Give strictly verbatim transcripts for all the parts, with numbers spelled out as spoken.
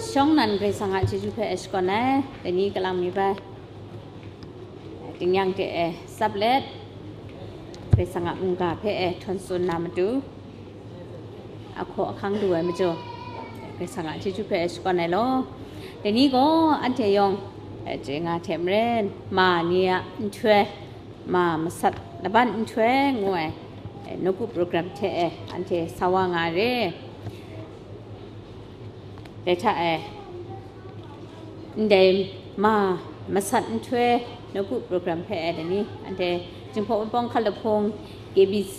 Shawng nan Karai Kasang a chyeju hpe e shakawn ai, dai ni kalang mi bai, tingnyang de e tsap let, Karai Kasang a mungga hpe e htawn tsun na matu, ahkaw ahkang lu ai majaw, Karai Kasang a chyeju hpe e shakawn ai law. Dai ni gaw anhte yawng, e, chye nga hte maren, ma ni a nhtoi, ma masat laban nhtoi ngu ai, e, nawku program hte e anhte sa wa nga re. Dai hta e, ndai ma masat nhtoi nawku program hpe e dai ni, anhte Jinghpaw Wunpawng Hkalahpung K B C,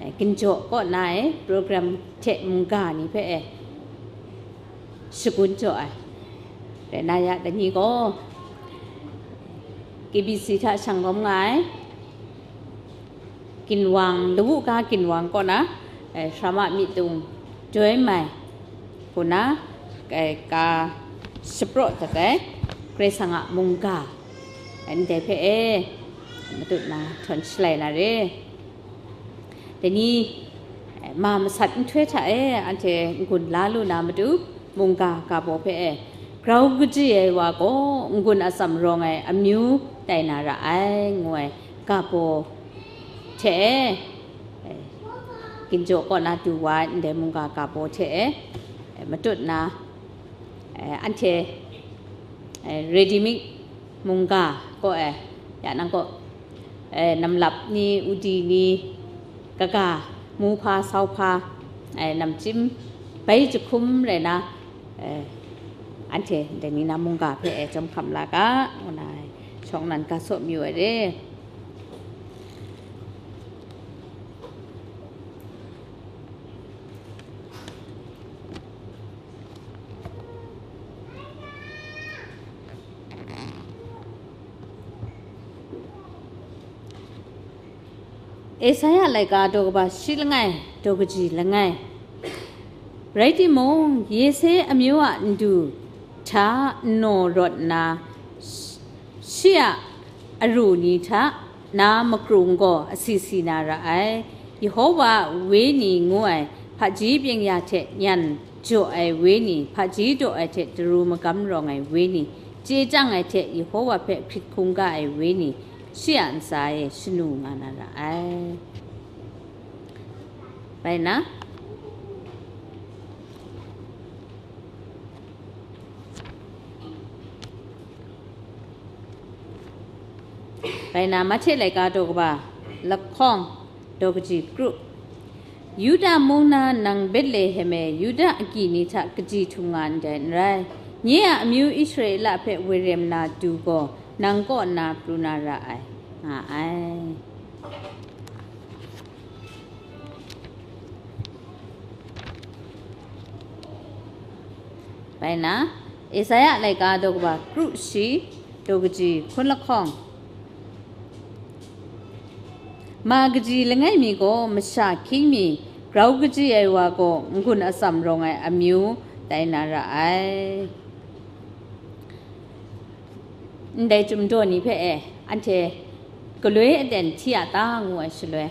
e, Ginjaw kaw na e program hte mungga ni hpe e shagun jaw ai. Rai na ya, dai ni gaw K B C hta shanggawm nga ai, ginwang, lawu ga ginwang kaw na, e, sharama myit dung joi mai, hku na, e, ka shapraw dat ai, Karai Kasang a mungga, e, ndai hpe e, matut na htawn shalai na re. Dai ni, e, ma masat nhtoi hta e anhte n-gun la lu na matu, mungga ga baw hpe e, grau kaji ai wa gaw n-gun atsam rawng ai amyu tai na ra ai, ngu ai ga baw hte e, e, Ginjaw kaw na du wa ai ndai mungga ga baw hte e, e, matut na, e, anhte, e, ready made mungga kaw e, ya nang kaw, e, namlap ni, udi ni, kaga, mu hpa, sau hpa, e, namchyim bai jahkum rai na, e, anhte dai ni na mungga hpe e chyawm hkam la ga, ngu na shawng nan ga saw mayu ai re. Esaia laika daw kaba shi langai, daw kaji langai. Rai timung, Yese amyu a ndu hta nnaw rawt nna, shi a aru ni hta na makrung gaw asi si na ra ai. Yehova a wenyi ngu ai hpaji byeng-ya hte nyan jaw ai wenyi, hpaji daw ai hte daru magam rawng ai wenyi, chye chyang ai hte Yehova hpe hkrit hkungga ai wenyi, shi a ntsa e shanu nga na ra ai. Bai na, bai na, Mahte laika daw kaba lahkawng, daw kaji kru. Yuda mung na nang Betlehem e, Yuda agyi ni hta kaji htum nga ndai n rai. Nye a amyu Israela hpe woi rem na du gaw, nang kaw nna pru na ra ai, nga ai. Bai na, Esaia laika daw kaba kru shi, daw kaji hkun lahkawng. Ma kaji langai mi gaw masha hkying mi, grau kaji ai wa gaw n-gun atsam rawng ai amyu tai na ra ai. Ndai chyum daw ni hpe e, anhte galoi aten hti a ta ngu ai shaloi,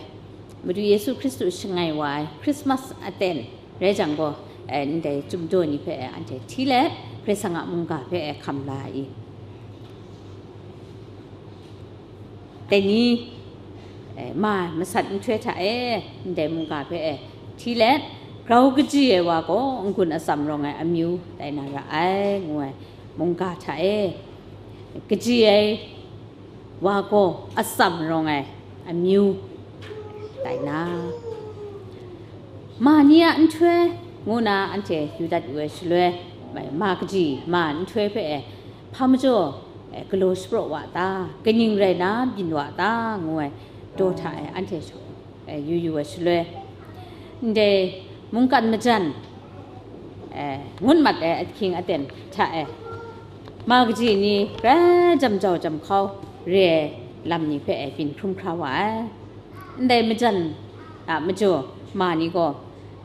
Madu Yesu Hkristu shangai wa ai Christmas aten rai jang gaw, e, ndai chyum daw ni hpe e, anhte hti let, Karai Kasang a mungga hpe e hkam la ai. Dai ni, e, ma masat nhtoi hta e, ndai mungga hpe e hti let, grau kaji ai wa gaw n-gun atsam rawng ai amyu tai na ra ai, ngu ai mungga hta e, kaji ai wa gaw atsam rawng ai amyu tai na. Ma ni a nhtoi ngu na anhte yu dat yu ai shaloi, ma kaji ma nhtoi hpe e, hpa majaw, e, galaw shapraw wa ta, kaning rai na byin wa ta, ngu ai daw hta e anhte shawng, e, yu yu ai shaloi, ndai mungkan majan, e, ngut mat ai ahkying aten hta e, ma kaji ni grai jam jau jam hkau re ai lam ni hpe e byin hkrum hkra wa ai. Ndai majan a majaw ma ni gaw,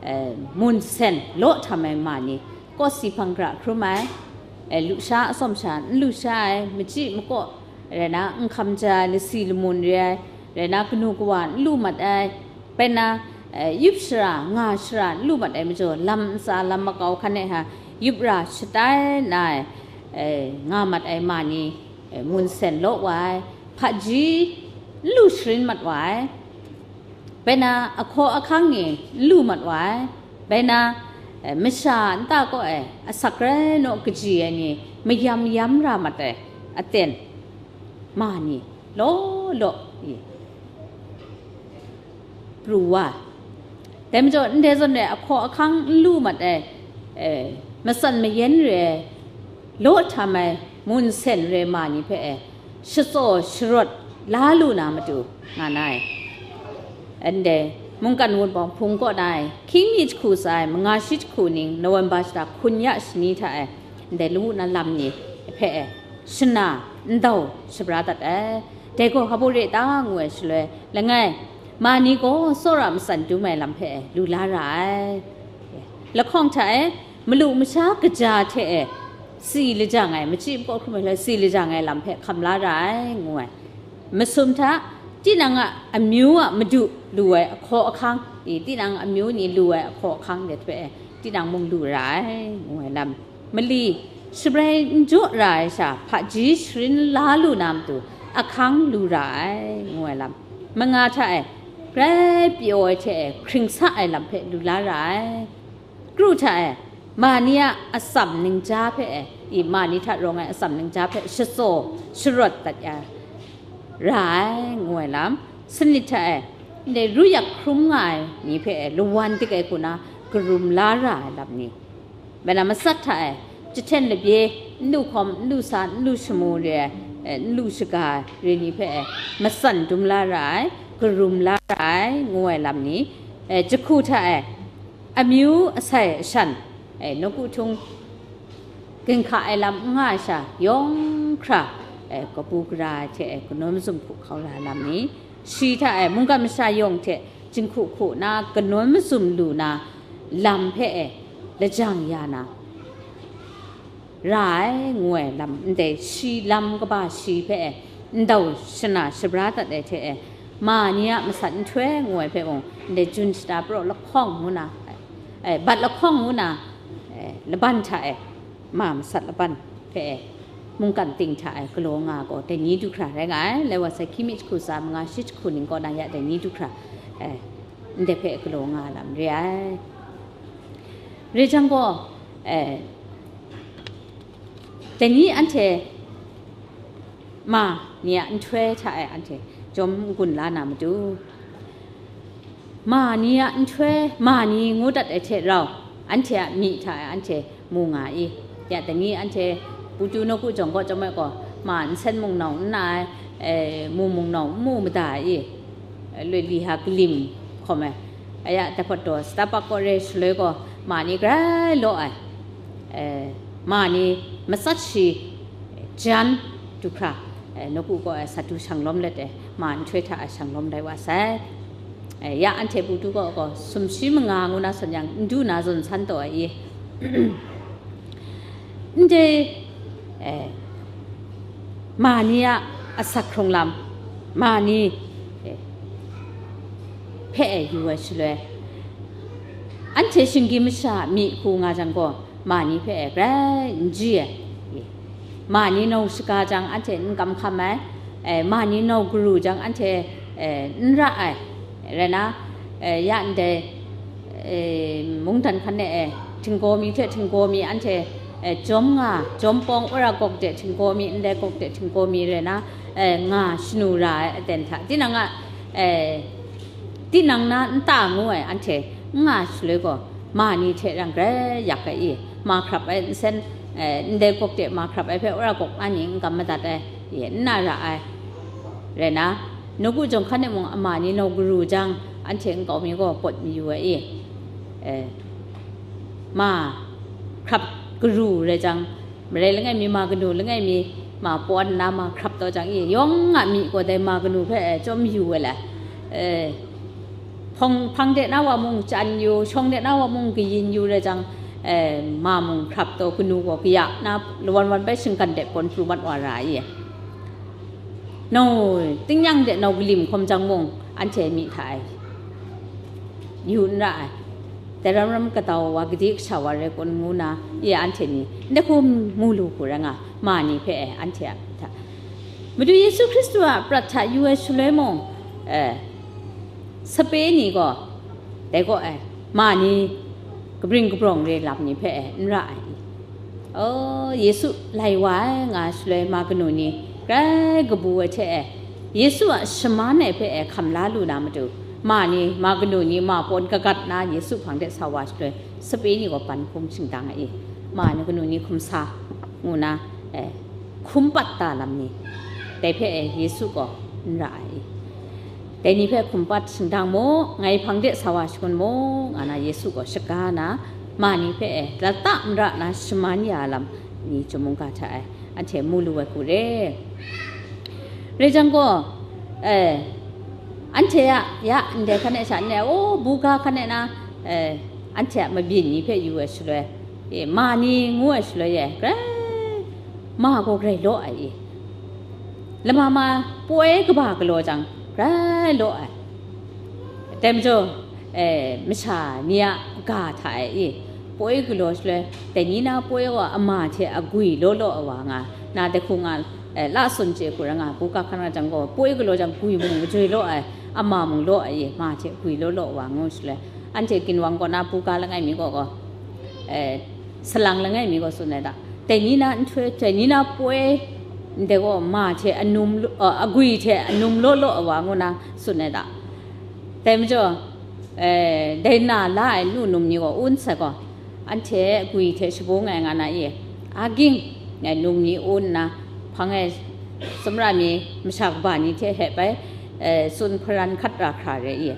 e, mun sen law htam ai ma ni, kawsi hpang gra hkrum ai, e, lusha atsawm sha n lusha ai, machyi makaw rai na, n hkam ja ai, lasi lamun re ai, rai na, kanu kawa n lu mat ai, bai na, e, yup shara, nga shara n lu mat ai majaw, lam ntsa, lam makau hkan e ha, yup ra shatai na ai, eh, nga mat ai ma ni, eh, mun sen law wa ai, hpaji n lu sharin mat wa ai, bai na ahkaw ahkang ni n lu mat wa ai, bai na, eh, masha nta kaw ai asak rai naw kaji ai ni mayam yam ra mat ai aten ma ni law law i pru wa. Dai majaw, ndai zawn re ai ahkaw ahkang n lu mat ai, eh, matsan mayan re ai, law htam ai, mun sen re ai ma ni hpe, eh, shatsaw sharawt la lu na matu nga na ai. Ndai mungkan wunpawng hpung kaw na ai, hkying mi jahku tsa ai, manga shi jahku ning, November shata hkun ya shani hta e, ndai lawu na lam ni hpe, eh, shana, ndau, shabra dat ai. Dai gaw hpa baw re ta ngu ai shaloi, langai, ma ni gaw tsawra matsan dum ai lam hpe lu la ra ai. Lahkawng hta e, malu masha kaja hte e, si lajang ai, machyi makaw hkrum ai hte si lajang ai lam hpe hkam la ra ai, ngu ai. Masum hta, tinang a amyu a madu lu ai ahkaw ahkang, i, tinang amyu ni lu ai ahkaw ahkang de hpe e, tinang mung lu ra ai, ngu ai lam. Mali, shabrai n jaw ra ai sha, hpaji sharin la lu na matu, ahkang lu ra ai, ngu ai lam. Manga hta e, grai pyaw ai hte e, hkring sa ai lam hpe lu la ra ai. Kru hta e, ma ni a atsam ningja hpe e, i, ma ni hta rawng ai atsam ningja hpe shatsaw sharawt dat ya ra ai, ngu ai lam. Sanit hta e, ndai ru yak hkrum nga ai ni hpe e, lawan dik ai hku na karum la ra ai lam ni. Bai na matsat hta e, jahten labye, n lu hkawm, n lu sa, n lu shamu re ai, eh, n lu shaga re ni hpe e, matsan dum la ra ai, karum la ra ai, ngu ai lam ni, eh, jahku hta e, amyu asai ashan, eh, nawku htung ginhka ai lam n nga ai sha, yawng hkra, eh, kabu gara ai hte, eh, kanawn mazum hku hkau ra ai lam ni, shi hta e, mungkan masha yawng hte jinghku hku na kanawn mazum lu na lam hpe e lajang ya na ra ai, ngu ai lam ndai shi lam kaba shi hpe e ndau shana shabra dat ai hte e, ma ni a masat nhtoi ngu ai hpe mung, ndai jun shata praw lahkawng ngu na, e, bat lahkawng ngu na, e, laban hta e, ma masat laban hpe e, mungkan ting hta e galaw nga gaw, dai ni du hkra rai nga ai. Lai wa sai, hkying mi jahku tsa manga shi jahku ning kaw na ya dai ni du hkra, e, ndai hpe galaw nga lam re ai. Re jang gaw, e, dai ni anhte ma ni a nhtoi hta e anhte jawm n-gun la na matu, ma ni a nhtoi, ma ni ngu dat ai hte rau, anhte a myi hta e anhte mu nga i? Ya dai ni anhte Putu nawku jawng kaw chyawm ai gaw, ma nsen mung nau n na ai, e, mu mung nau n mu mada ai i? Loi li ha kalim hkawm ai. Aya, dai hpawt taw, Starbucks kaw re shaloi gaw, ma ni grai law ai. E, ma ni matsat shi jan du hkra, e, nawku gaw, e, satu shang lawm let ai, ma nhtoi hta e shang lawm rai wa sai. E, ya anhte Putu gaw, gaw sumshi manga ngu na sawn yang, n du na zawn san taw ai i? Ndai, e, ma ni a asak hkrung lam, ma ni, e, hpe e yu ai shaloi, anhte shinggyim masha a myi hku nga jang gaw, ma ni hpe e grai n ji ai. Ma ni nau shaga jang anhte n kamhkam ai, e, ma ni nau garu jang anhte, e, n ra ai, rai na, e, ya ndai, e, mungdan hkan e, e, htinggaw mi hte htinggaw mi anhte, e, jawm nga, jawm pawng wora gawk de htinggaw mi, ndai gawk de htinggaw mi rai na, e, nga shanu ra ai aten hta, tinang a, e, tinang na nta ngu ai anhte n nga shaloi gaw, ma ni hte rang grai yak ai i? Ma hkrap ai nsen, e, ndai gawk de ma hkrap ai hpe wora gawk na ni n kam madat ai i? N na ra ai. Rai na, nawku jawng hkan e mung a ma ni nau garu jang, anhte nkau mi gaw pawt mayu ai i? E, ma hkrap garu rai jang, marai langai mi, ma kanu langai mi, ma pawn nna ma hkrap taw jang i, yawng a myi gaw dai ma kanu hpe, e, chyawm yu ai le, e, hpawng, hpang de na wa mung chyan yu, shawng de na wa mung kayin yu rai jang, e, ma mung hkrap taw kanu gaw kaya na lawan wan bai shinggan de pawn pru mat wa ra i? Nau, tingnyang de nau kalim hkawm jang mung, anhte myi hta e yu n ra ai. dai ram ram kadau wa, gade kasha wa rai kun ngu na, ye anhte ni, ndai hku mu lu hku rai nga, ma ni hpe e, anhte a hta. Madu Yesu Hkristu a prat hta yu ai shaloi mung, eh, sape ni gaw, dai gaw, eh, ma ni kabring kabrawng re lam ni hpe, eh, n ra ai. Oh, Yesu lai wa ai nga shaloi ma kanu ni grai kabu ai hte e, Yesu a shaman ai hpe e hkam la lu na matu, ma ni, ma kanu ni ma pawn kagat na Yesu hpang de sa wa shaloi, sape ni gaw ban hkum shingdang ai i, ma ni kanu ni hkum sa ngu na, e, hkum pat ta lam ni, dai hpe e Yesu gaw n ra ai i. Dai ni hpe hkum pat shingdang mu, ngai hpang de sa wa shangun mu, nga na Yesu gaw shaga na, ma ni hpe e lata mara na shaman ya lam ni chyum mungga hta e, anhte mu lu ai hku re. Rai jang gaw, e, anhte ya, ya, ndai hkan e sha, ndai, o, buga hkan e na, e, anhte a mabyin ni hpe yu ai shaloi, e, ma ni ngu ai shaloi e, grai, ma gaw grai law ai i. Lama ma poi kaba galaw jang, grai law ai. Dai majaw, e, masha ni a ga hta e i, poi galaw shaloi, dai ni na poi gaw ama hte agwi law law ai wa nga, na dai hku nga, e, la tsun chye hku ra nga, buga hkan nga jang gaw, poi galaw jang gwi mung majoi law ai, ama mung law ai i, ma hte gwi law law ai wa ngu shaloi, anhte ginwang kaw na buga langai mi gaw gaw, e, salang langai mi gaw tsun ai da. Dai ni na nhtoi, dai ni na poi, ndai gaw ma hte anum lo-, a, agwi hte anum law law ai wa ngu na tsun ai da. Dai majaw, e, dai na la ai nu num ni gaw un sai gaw, anhte gwi hte shabung ai nga na i, a ging, ngai num ni un nna, hpang e sumra mi masha kaba ni hte hpe bai, e, tsun hparan hkat ra hkra re i.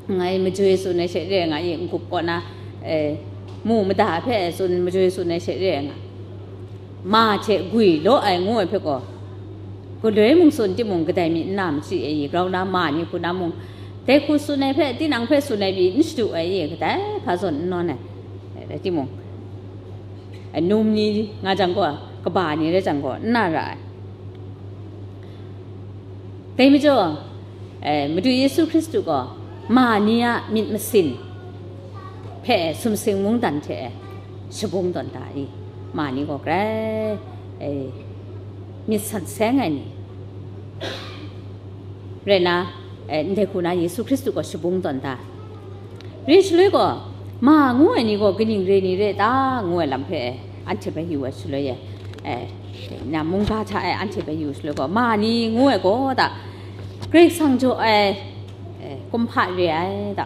Ngai majoi tsun ai she re nga i, n-gup kaw na, e, mu mada hpe tsun, majoi tsun ai she re nga. Ma hte gwi law ai ngu ai hpe gaw, galoi mung tsun timung kadai mi n na machyi ai i, grau na ma ni hku na mung, dai hku tsun ai hpe, tinang hpe tsun ai pyi n shadu ai i, kadai hpa zawn n nawn ai, rai timung, e, num ni nga jang gaw, kaba ni rai jang gaw, n na ra ai. Dai majaw, e, Madu Yesu Hkristu gaw ma ni a myit masin hpe sumsing mungdan hte e shabung tawn da i, ma ni gaw grai, e, myit san seng ai ni rai na, e, ndai hku na Yesu Hkristu gaw shabung tawn da. Re shaloi gaw, ma ngu ai ni gaw kaning re ni re ta, ngu ai lam hpe anhte hpe yu ai shaloi e, e, na mungga hta e anhte hpe yu shaloi gaw, ma ni ngu ai gaw ta, Karai Kasang jaw ai, e, kumhpa re ai ta,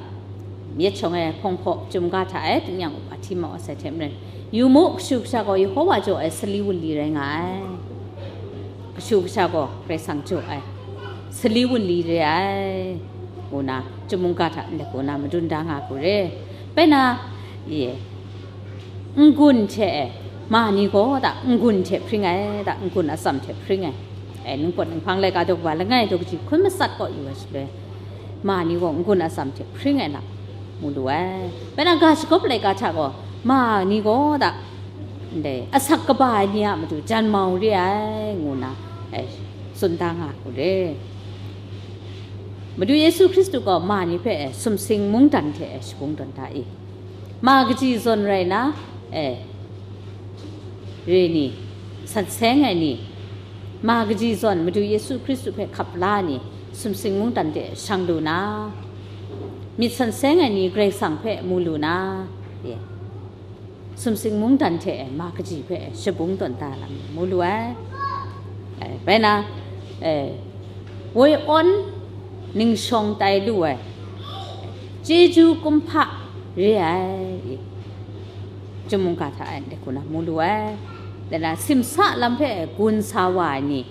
myit shawng ai hpawng hpaw chyum ga hta e, tingnyang upa hti mau asai hte maren, yu mu, kashu kasha gaw Yehova jaw ai sali wunli rai nga ai. Kashu kasha gaw Karai Kasang jaw ai sali wunli re ai, ngu na, chyum mungga hta ndai hku na madun da nga hku re. Bai na, ye, n-gun hte e, ma ni gaw ta n-gun hte hpring ai, ta n-gun atsam hte hpring ai. E, ningpawt ninghpang laika daw kaba langai daw kaji hkun matsat kaw yu ai shaloi, ma ni gaw n-gun atsam hte hpring ai lam mu lu ai. Bai na, ga shagawp laika hta gaw, ma ni gaw ta, ndai asak kaba ai ni a matu jan mau re ai, ngu na, e, tsun da nga hku re. Madu Yesu Hkristu gaw ma ni hpe, e, sumsing mungdan hte, e, shabung tawn da i. Ma kaji zawn rai na, e, re ni, san seng ai ni, ma kaji zawn Madu Yesu Hkristu hpe hkap la ni, sumsing mungdan hte shang lu na, myit san seng ai ni Karai Kasang hpe mu lu na, e, sumsing mungdan hte e ma kaji hpe shabung tawn da lam mu lu ai. E, bai na, e, woi awn ningshawng tai lu ai, chyeju kumhpa re ai, e, chyum mungga hta e ndai hku na mu lu ai. Dai na, simsa lam hpe gun sa wa ai ni,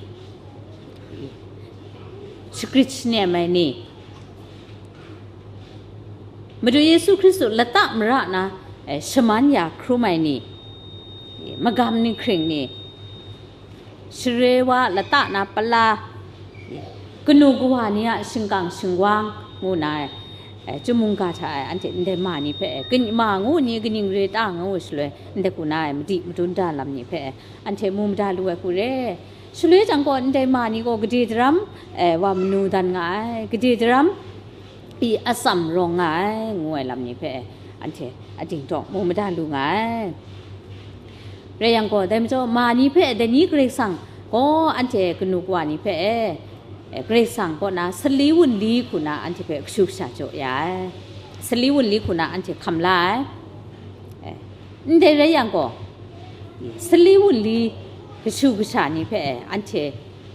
shagrit shanem ai ni, Madu Yesu Hkristu lata mara na, e, shaman ya hkrum ai ni, e, magam ni hkring ni, share wa lata na pala, e, kanu kawa ni a shingkang shingwang ngu na ai, e, chyum mungga hta e anhte ndai ma ni hpe, e, kani ma ngu ni kaning re ta ngu shaloi, ndai hku na e madi madun da lam ni hpe, e, anhte mu mada lu ai hku re. Shaloi jang gaw, ndai ma ni gaw gade daram, e, wa manu dan nga ai, gade daram i atsam rawng nga ai, ngu ai lam ni hpe, e, anhte a dingdawng mu mada lu nga ai. Rai yang gaw, dai majaw, ma ni hpe dai ni Karai Kasang gaw anhte kanu kawa ni hpe e, e, Karai Kasang kaw na sali wunli hku na anhte hpe kashu kasha jaw ya ai. Sali wunli hku na anhte hkam la ai. E, ndai rai yang gaw, sali wunli kashu kasha ni hpe e, anhte,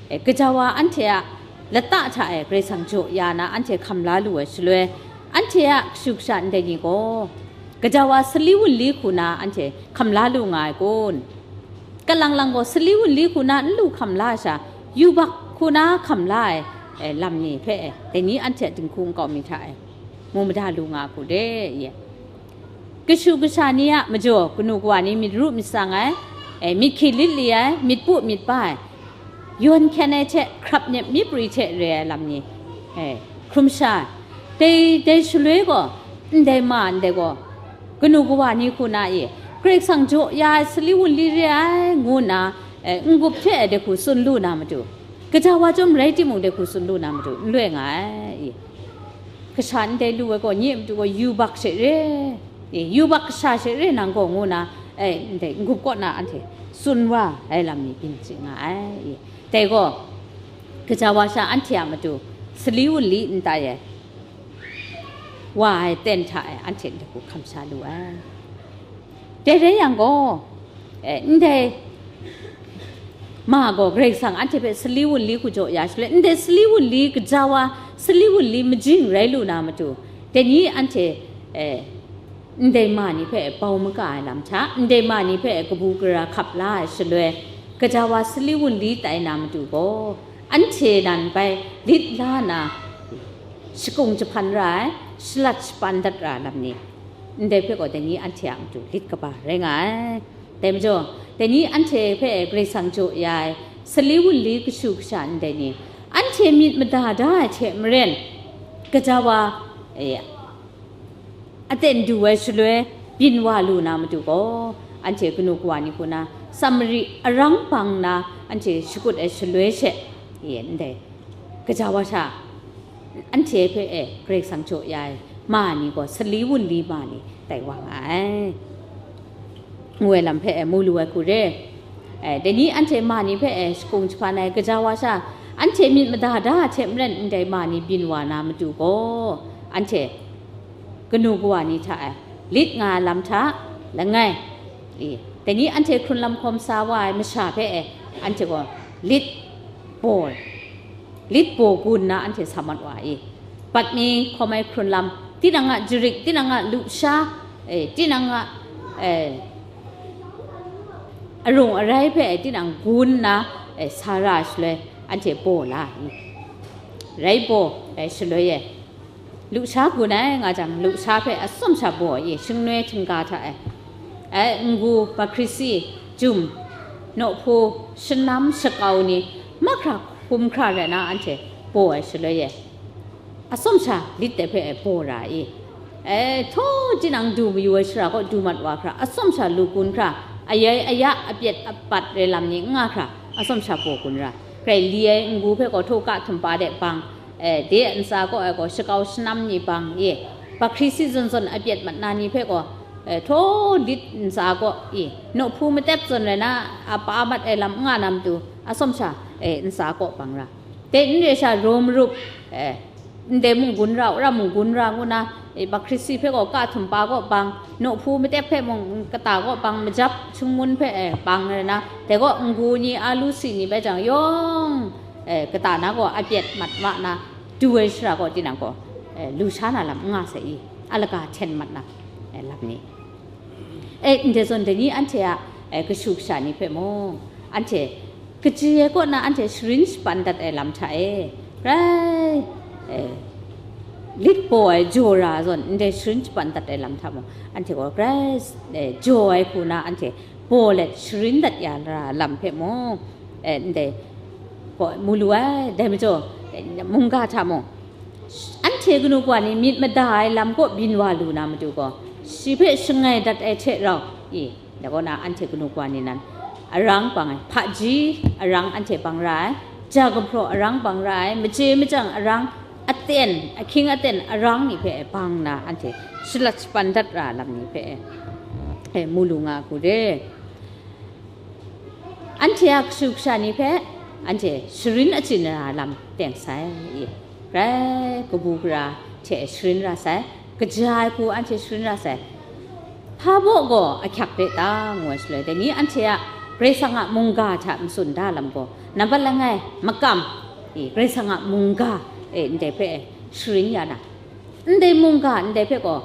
e, gaja wa anhte a lata hta e Karai Kasang jaw ya na anhte hkam la lu ai shaloi, anhte a kashu kasha ndai ni gaw, gaja wa sali wunli hku na anhte hkam la lu nga ai kun? Kalang lang gaw sali wunli hku na n lu hkam la ai sha, yubak hku na hkam la ai, e, lam ni hpe, e, dai ni anhte a dinghku nkau mi hta e, mu mada lu nga hku de, ye. Kashu kasha ni a majaw kanu kawa ni myit ru myit tsang ai, e, myit hkyi lit li ai, myit pu myit pa ai, yawn hkyen ai hte hkrap nyep mi pri hte re ai lam ni, e, hkrum sha ai. Dai, dai shaloi gaw, ndai ma ndai gaw, kanu kawa ni hku na e, Karai Kasang jaw ya ai sali wunli re ai, ngu nna, e, n-gup hte dai hku tsun lu na matu, gaja wa chyawm rai timung, dai hku tsun lu na matu, n loi nga ai, e. Kasha ndai lu ai gaw, nye a matu gaw yubak she re, e, yubak kasha she re nang gaw, ngu na, e, ndai n-gup kaw na anhte tsun wa ai lam ni byin chye nga ai, e. Dai gaw, gaja wa sha anhte a matu sali wunli nta e wa ai ten hta e anhte ndai hku hkam sha lu ai. Dai rai yang gaw, e, ndai ma gaw Karai Kasang anhte hpe sali wunli hku jaw ya shaloi, ndai sali wunli gaja wa, sali wunli majing rai lu na matu, dai ni anhte, e, ndai ma ni hpe bau maka ai lam hta, ndai ma ni hpe kabu gara hkap la ai shaloi, gaja wa sali wunli tai na matu gaw, anhte nan bai lit la na, shakung jahpan ra ai, shalat shapan dat ra ai lam ni, ndai hpe gaw dai ni anhte a matu lit kaba rai nga ai. Dai majaw, dai ni anhte hpe Karai Kasang jaw ya ai sali wunli kashu kasha ndai ni, anhte myit mada da ai hte maren, gaja wa, e, aten du ai shaloi byin wa lu na matu gaw, anhte kanu kawa ni hku na Samari arang bang na anhte shakut ai shaloi she, e, ndai gaja wa sha anhte hpe e Karai Kasang jaw ya ai ma ni gaw sali wunli ma ni tai wa nga ai, ngu ai lam hpe e mu lu ai hku re. E, dai ni anhte ma ni hpe e shakung jahpan ai, gaja wa sha anhte myit mada da ai hte maren ndai ma ni byin wa na matu gaw, anhte kanu kawa ni hta e lit nga ai lam hta langai, e, dai ni anhte hkrun lam hkawm sa wa ai masha hpe e anhte gaw lit baw, lit baw gun na anhte sa mat wa i, Patmi hkawm ai hkrun lam, tinang a jarik, tinang a lusha, e, tinang a, e, arung arai hpe tinang gun nna, e, sa ra ai shaloi, anhte baw la ai. Rai baw ai shaloi e, lusha gun ai nga jang, lusha hpe atsawm sha baw ai, shangnoi htingga hta e, ai, nggu, bakhrisi, jum, nawhpu, shanam, shakau ni, mahkra hkum hkra rai na anhte baw ai shaloi e, atsawm sha lit dai hpe baw ra i, e, htaw tinang du mayu ai shara kaw du mat wa hkra, atsawm sha lu kun hkra, ayai aya apyet apat re lam ni n nga hkra, atsawm sha baw kun ra. Grai li ai nggu hpe gaw htaw ka htumpa de bang, e, de a ntsa kaw ai gaw shakau shanam ni bang i, bakhrisi zawn zawn apyet mat na ni hpe gaw, e, htaw lit ntsa kaw i, nawhpu matep zawn rai na, apa mat ai lam n nga na matu, atsawm sha, e, ntsa kaw bang ra. Dai n re sha, raw marup, e, ndai mung gun ra, wora mung gun ra ngu na, e, bakhrisi hpe gaw ka htumpa kaw bang, nawhpu matep hpe mung kata kaw bang, majap shangun hpe, e, bang rai na, dai gaw nggu ni, alu si ni bai jang yawng, e, kata na gaw apyet mat ma na, du ai shara gaw tinang gaw, e, lu sha na lam n nga sai i, a laga hten mat na, e, lam ni. E, ndai zawn dai ni anhte a, e, kashu kasha ni hpe mung, anhte kaji ai kaw na anhte sharin shapan dat ai lam hta e, grai, e, lit baw ai jaw ra zawn ndai sharin shapan dat ai lam hta mung, anhte gaw grai, e, jaw ai hku na anhte baw let sharin dat ya ra lam hpe mung, e, ndai gaw mu lu ai. Dai majaw, e, mungga hta mung, anhte kanu kawa ni myit mada ai lam kaw byin wa lu na matu gaw, shi hpe shangai dat ai hte rau i, dai kaw na anhte kanu kawa ni nan arang bang ai, hpaji arang anhte bang ra ai, ja gumhpraw arang bang ra ai, maje majang arang, aten, ahkying aten arang ni hpe bang na anhte shalat shapan dat ra lam ni hpe, e, mu lu nga hku re. Anhte a kashu kasha ni hpe anhte sharin achyin ai lam teng sai, i, grai kabu gara hte sharin ra sai, kaja ai hku anhte sharin ra sai. Hpa baw gaw ahkyak de ta, ngu ai shaloi, dai ni anhte a Karai Kasang a mungga hta matsun da lam gaw, nambat langai, makam, i, Karai Kasang a mungga, e, ndai hpe sharin ya na, ndai mungga ndai hpe gaw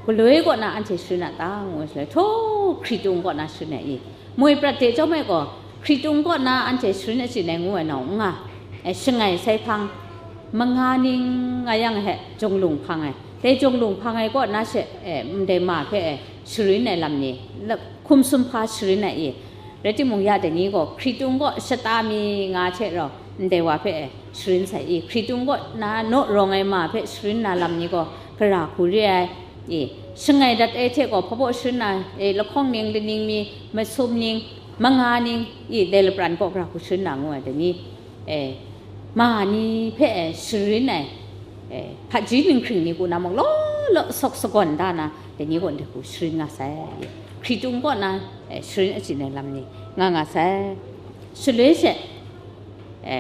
galoi kaw na anhte sharin a ta, ngu ai shaloi, htaw hkritung kaw na sharin ai i? Moi prat de chyawm ai gaw, hkritung kaw na anhte sharin achyin ai ngu ai nau n nga. E, shangai sai hpang, manga ning nga yang he, jawng lung hpang ai. Dai jawng lung hpang ai kaw na she, e, ndai ma hpe, e, sharin ai lam ni, la-, hkum sumhpa sharin ai i? Rai timung, ya dai ni gaw hkritung kaw shata mi nga hte rau, ndai wa hpe, e, sharin sai i? Hkritung kaw na naw rawng ai ma hpe sharin na lam ni gaw gara hku re ai, i? Shangai dat ai hte gaw hpa baw sharin na, e, lahkawng ning, laning mi, masum ning, manga ning, i, dai lapran kaw gara hku sharin na ngu ai dai ni, e, ma ni hpe, e, sharin ai, e, hpaji ninghkring ni kaw na muk law law sawk sagawn da na, dai ni gaw ndai hku sharin nga sai, i? Hkritung kaw na, e, sharin achyin ai lam ni nga nga sai. Shaloi she, e,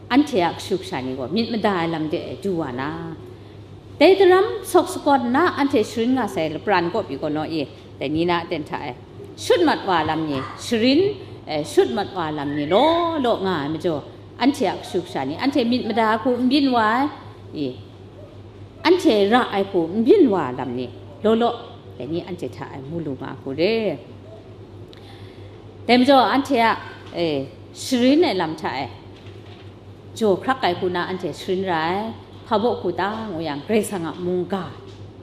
anhte a kashu kasha ni gaw myit mada ai lam de du wa na, dai daram sawk sagawn na anhte sharin nga sai lapran kaw pyi gaw naw i? Dai ni na aten hta e, shut mat wa lam ni, sharin, e, shut mat wa lam ni law law nga ai majaw, anhte a kashu kasha ni, anhte myit mada ai hku n byin wa ai, i? Anhte ra ai hku n byin wa lam ni law law, dai ni anhte hta e mu lu nga hku re. Dai majaw, anhte a, e, sharin ai lam hta e, jaw hkrak ai hku na anhte sharin ra ai. Hpa baw hku ta ngu yang, Karai Kasang a mungga,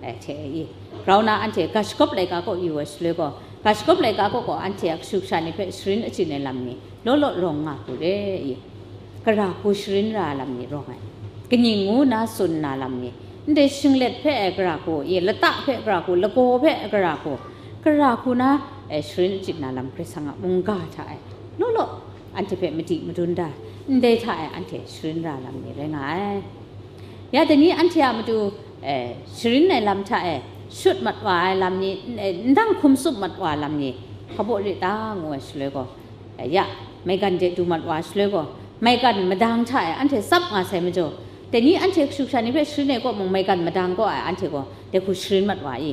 e, hte e i? Grau na anhte ga shagawp laika kaw yu ai shaloi gaw, ga shagawp laika kaw gaw anhte a kashu kasha ni hpe sharin achyin ai lam ni law law rawng nga hku re i? Gara hku sharin ra lam ni rawng ai, kaning ngu na tsun na lam ni, ndai shinglet hpe gara hku, i, lata hpe gara hku, lagaw hpe gara hku, gara hku na, e, sharin achyin na lam Karai Kasang a mungga hta e law law anhte hpe madi madun da, ndai hta e anhte sharin ra lam ni rai nga ai. Ya dai ni anhte a matu, e, sharin ai lam hta e shut mat wa ai lam ni, e, ndang hkum tsup mat wa lam ni hpa baw re ta ngu ai shaloi gaw, e, ya, maigan de du mat wa shaloi gaw, maigan madang hta e anhte tsap nga sai majaw, dai ni anhte kashu kasha ni hpe sharin ai kaw mung, maigan madang kaw ai anhte gaw dai hku sharin mat wa i?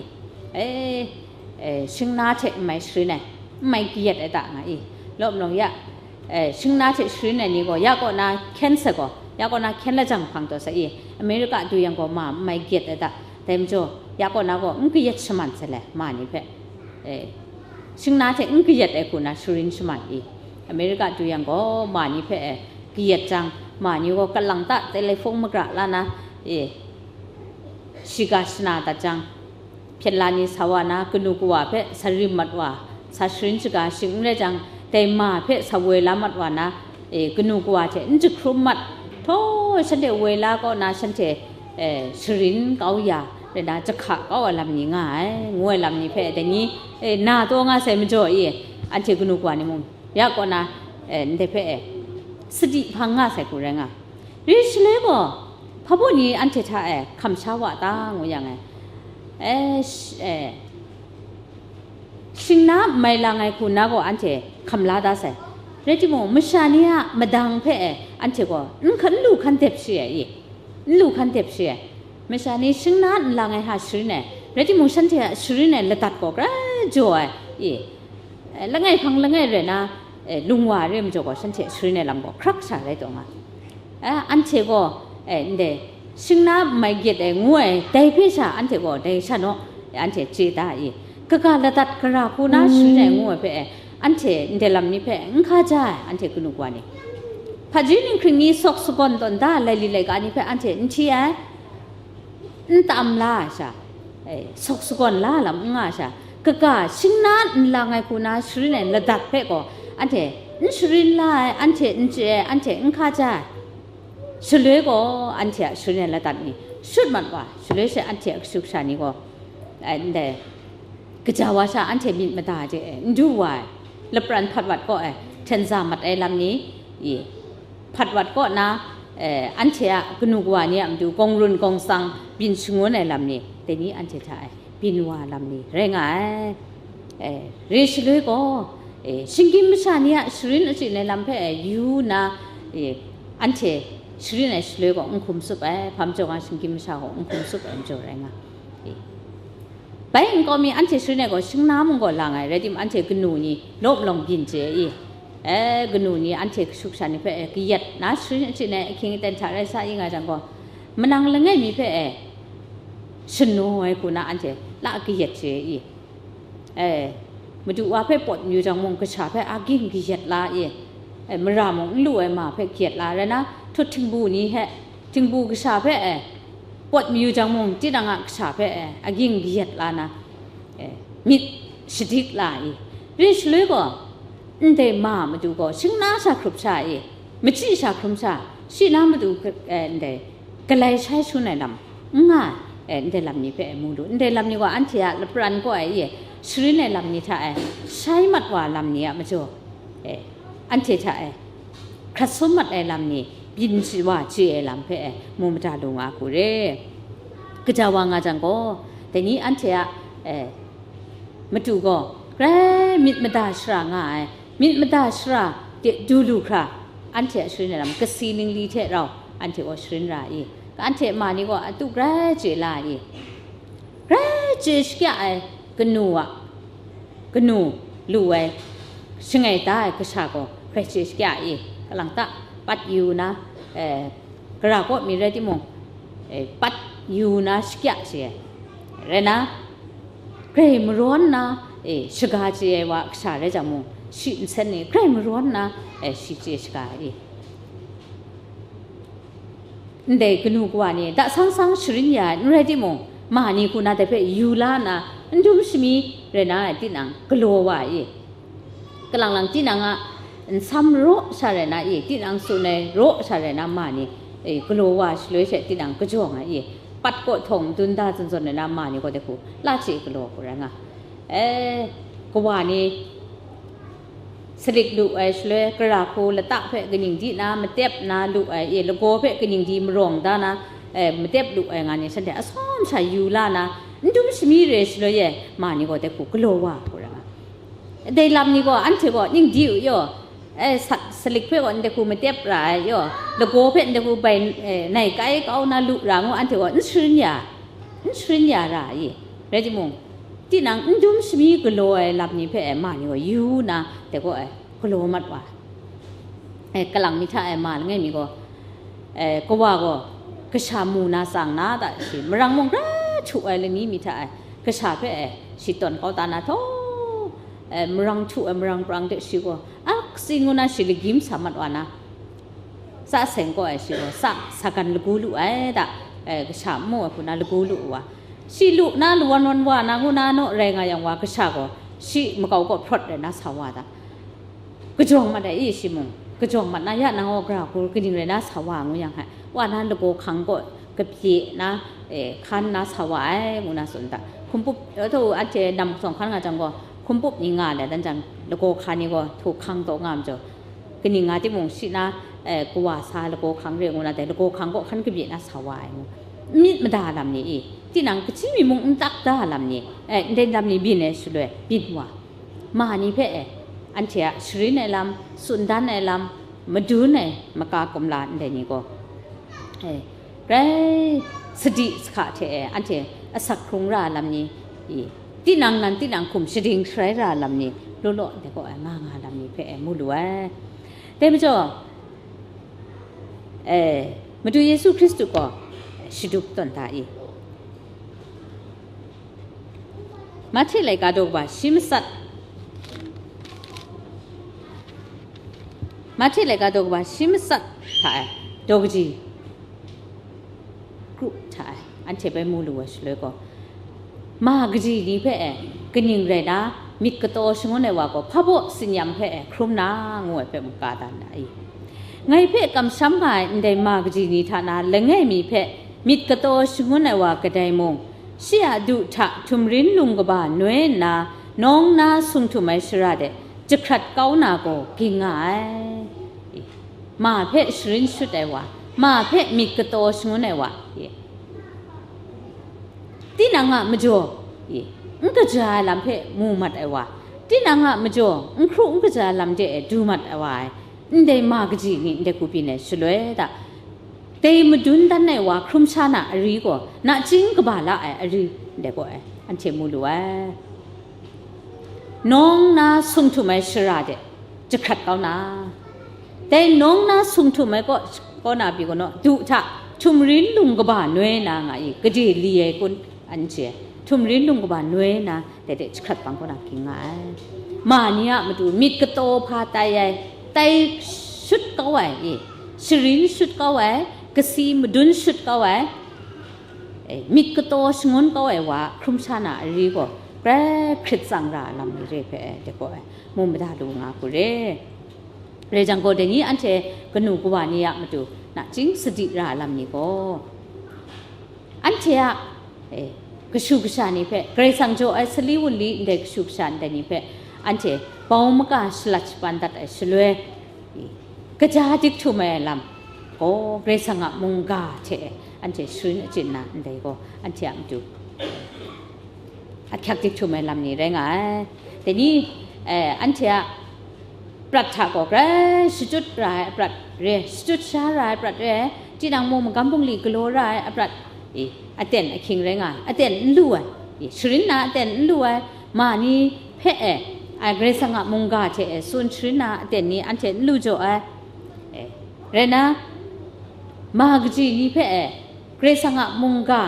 E, e, shingna hte n mai sharin ai, n mai kayat ai ta nga i? Law mung ya, e, shingna hte sharin ai ni gaw ya kaw na hkyen sa gaw, ya kaw na hkyen lajang hpang taw sa i? Amerika du yang gaw ma n mai kayat ai ta, dai majaw ya kaw na gaw n kayat shaman sa le, ma ni hpe, e, shingna hte n kayat ai hku na sharin shaman i? Amerika du yang gaw ma ni hpe, e, kayat jang, ma ni gaw kalang ta telefon magra la na, e, shiga shana dat jang, hpyen la ni sa wa na, kanu kawa hpe sa rim mat wa, sa sharin shaga shing n rai jang, dai ma hpe sa woi la mat wa na, e, kanu kawa hte n jahkrum mat, htaw shanhte woi la kaw na shanhte, e, sharin kau ya, rai na jahka kau ai lam ni nga ai, ngu ai lam ni hpe dai ni, e, na taw nga sai majaw i? Anhte kanu kawa ni mung ya kaw na, e, ndai hpe, e, sadi hpang nga sai hku rai nga. Ri shaloi gaw, hpa baw ni anhte hta e hkam sha wa ta ngu yang e, e, sh-, e, shingna n mai lang ai hku na gaw anhte hkam la da sai. Rai timung, masha ni a madang hpe e anhte gaw n hkan, n lu hkan dep shi ai i? N lu hkan dep shi ai. Masha ni shingna n lang ai hta sharin ai, rai timung, shanhte a sharin ai ladat gaw grai jaw ai i? E, langai hpang langai rai na, e, lung wa re majaw gaw, shanhte sharin ai lam gaw hkrak sha rai taw nga. E, anhte gaw, e, ndai shingna n mai gyet ai ngu ai, dai hpe sha anhte gaw dai sha naw, e, anhte chye da i? Kaga ladat gara hku na sharin ai ngu ai hpe, e, anhte ndai lam ni hpe n hkaja ai, anhte kanu kawa ni. Hpaji ninghkring ni sawk sagawn tawn da ai laili laika ni hpe anhte n hti ai, n tam la ai sha, e, sawk sagawn la ai lam n nga ai sha, kaga shingna n lang ai hku na sharin ai ladat hpe gaw, anhte n sharin la ai, anhte n chye ai, anhte n hkaja ai. Shaloi gaw, anhte a sharin ai ladat ni shut mat wa, shaloi she anhte a kashu kasha ni gaw, e, ndai, kaja wa sha anhte myit mada de, e, n du wa ai, lapran hpat wat kaw ai, hten za mat ai lam ni, i, hpat wat kaw na, eh, anhte a kanu kawa ni a matu gawng run gawng tsang byin shangun ai lam ni, dai ni anhte hta e byin wa lam ni rai nga ai. Eh, re shaloi gaw, eh, shinggyim masha ni a sharin achyin ai lam hpe, eh, yu nna, eh, anhte sharin ai shaloi gaw n hkum tsup ai, hpa majaw nga shinggyim masha gaw n hkum tsup ai majaw rai nga. Eh, bai nkau mi anhte sharin ai gaw shingna mung gaw lang ai, rai timung, anhte kanu ni law malawng byin chye ai i, eh, kanu ni anhte kashu kasha ni hpe, eh, kayat na sharin achyin ai ahkying aten hta rai sa i nga jang gaw, manang langai mi hpe, eh, shanu ai hku na anhte la kayat chye ai i, eh, madu wa hpe pawt mayu jang mung, kasha hpe aging kayat la i, eh, mara mung n lu ai ma hpe kayat la, rai na, htuthtingbu ni hpe, htingbu kasha hpe, eh, pawt mayu jang mung, tinang a kasha hpe, eh, aging kayat la na, eh, myit shadik la i, re shaloi gaw, ndai ma madu gaw shingna sha hkrup sha i, machyi sha hkrum sha, shi na madu, eh, ndai galai shai shun ai lam n nga ai, eh, ndai lam ni hpe mu lu. Ndai lam ni gaw anhte a lapran kaw ai, eh, sharin ai lam ni hta e shai mat wa lam ni a majaw, eh, anhte hta e hkrat sum mat ai lam ni, byin shawa chye ai lam hpe, eh, mu mada lu nga hku re. Kaja wa nga jang gaw, dai ni anhte a, eh, matu gaw grai myit mada shara nga ai, myit mada shara de du lu hkra, anhte a sharin ai lam kasi ningli hte rau anhte gaw sharin ra i, anhte ma ni gaw atu grai chye la i, grai chye shakya ai kanu a, kanu lu ai, shangai da ai kasha gaw grai chye shakya i, kalang ta pat yu na, eh, gara kaw mi rai timung, eh, pat yu na shakya chye ai. Rai na, grai marawn na, eh, shaga chye ai wa kasha rai jang mung, shi nsen ni grai marawn na, eh, shi chye shaga i. Ndai kanu kawa ni da sang sang sharin ya ai n rai timung, ma ni hku na dai hpe yu la nna, n dum shami rai na ai tinang galaw wa i, kalang lang tinang a nsam raw sha rai na i, tinang tsun ai raw sha rai na ma ni, e, galaw wa shaloi she tinang kajawng ai i, pat kaw htawng dun da zawn zawn rai na ma ni gaw dai hku la chye galaw hku rai nga. E, kawa ni salik lu ai shaloi, kara hku lata hpe kaning di na matep na lu ai, e, lagaw hpe kaning di marawng da na, e, matep lu ai nga ni shanhte asawm sha yu la na, n dum shami re shaloi e, ma ni gaw dai hku galaw wa hku rai nga. Dai lam ni gaw anhte gaw ning di u yaw, e, sa-, salik hpe gaw ndai hku matep ra ai yaw, lagaw hpe ndai hku bai, e, nai kai kau na lu ra ngu anhte gaw n sharin ya, n sharin ya ra ai i. Rai timung, tinang n dum shami galaw ai lam ni hpe, e, ma ni gaw yu na, dai gaw, e, galaw mat wa. E, kalang mi hta e ma langai mi gaw, e, kawa gaw kasha mu na tsang na ta shi, marang mung gra htu ai lani mi hta e, kasha hpe, e, shi tawn kau ta na htaw, e, marang htu ai marang prang de shi gaw, a, kasi ngu na shi lagyim sa mat wa na, sa seng kaw ai shi gaw, sa, sa gan lagu lu ai ta, e, kasha n mu ai hku na lagu lu wa, shi lu na lawan wan wa na ngu na naw rai nga yang wa, kasha gaw shi makau kaw hprawt rai na sa wa ta. Kajawng mat ai i shi mung, kajawng mat na ya nang gaw gara hku kaning rai na sa wa ngu yang hkai, wa na lagaw hkang kaw kabye na, e, hkan na sa wa ai, ngu na tsun ta. Hkumpup, e, tau anhte nam kazawng hkan nga jang gaw, hkumpup ni nga let dan jang, lagaw hkan ni gaw htu hkang taw nga majaw, kaning nga timung shi na, e, kawa sa lagaw hkang re ngu na dai, lagaw hkang kaw hkan kabye na sa wa ai ngu. Myit mada lam ni i, tinang kaji mi mung n tak da lam ni, e, ndai lam ni byin ai shaloi, byin wa. Ma ni hpe, e, anhte a sharin ai lam, tsun dan ai lam, madun ai maka kumla ndai ni gaw, e, grai sadi sahka hte, e, anhte asak hkrung ra lam ni, i, tinang nan tinang hkum shading sharai ra lam ni, law law ndai gaw, e, nga nga lam ni hpe, e, mu lu ai. Dai majaw, e, Madu Yesu Hkristu gaw shadup tawn da i. Mahte laika daw kaba shi matsat, Mahte laika daw kaba shi matsat hta e, daw kaji kru hta e, anhte bai mu lu ai shaloi gaw, ma kaji ni hpe e, kaning rai na, myit kataw shangun ai wa gaw, hpa baw tsin-yam hpe e, hkrum na, ngu ai hpe mungga dan na i. Ngai hpe kamsham nga ai ndai ma kaji ni hta na, langai mi hpe myit kataw shangun ai wa kadai mung, shi a du hta htumrin lung kaba noi nna, nawng na sung htum ai shara de jahkrat kau na gaw ging nga ai. Ma hpe sharin shut ai wa, Ma hpe myit kataw shangun ai wa, e, tinang a majaw, e, n kaja ai lam hpe mu mat ai wa, tinang a majaw n hkru n kaja ai lam de e du mat ai wa ai, ndai ma kaji ni ndai ku byin ai shaloi da, dai madun dan ai wa hkrum sha na ari gaw, nachying kaba la ai ari ndai gaw ai, anhte mu lu ai. Nawng na sung htum ai shara de jahkrat kau na, dai nawng na sung htum ai kaw, kaw na pyi gaw naw, du hta, htumrin lung kaba noi na nga i, gade li ai kun, an chye, htumrin lung kaba noi na, dai de jahkrat bang kaw na ging nga ai. Ma ni a matu myit kataw hpa tai ai, tai shut kau ai, e, sharin shut kau ai, kasi madun shut kau ai, e, myit kataw shangun kau ai wa hkrum sha na ari gaw, grai hkrit tsang ra ai lam ni re hpe, de gaw ai, mu mada lu nga hku re. Rai jang gaw, dai ni anhte kanu kawa ni a matu nachying sadi ra ai lam ni gaw, anhte a, e, kashu kasha ni hpe, Karai Kasang jaw ai sali wunli ndai kashu kasha ndai ni hpe, anhte bau maka shalat shapan dat ai shaloi, e, kaja dik htum ai lam gaw, Karai Kasang a mungga hte anhte sharin achyin na ndai gaw, anhte a matu ahkyak dik htum ai lam ni rai nga ai. Dai ni, eh, anhte a prat hta gaw grai shachyut ra ai prat re, shachyut sha ra ai prat re, tinang mung magam bungli galaw ra ai aprat, e, aten ahkying rai nga ai, aten n lu ai, e, sharin na aten n lu ai, ma ni hpe e, ai Karai Kasang a mungga hte e tsun sharin na aten ni anhte n lu jaw ai, e, rai na, ma kaji ni hpe e, Karai Kasang a mungga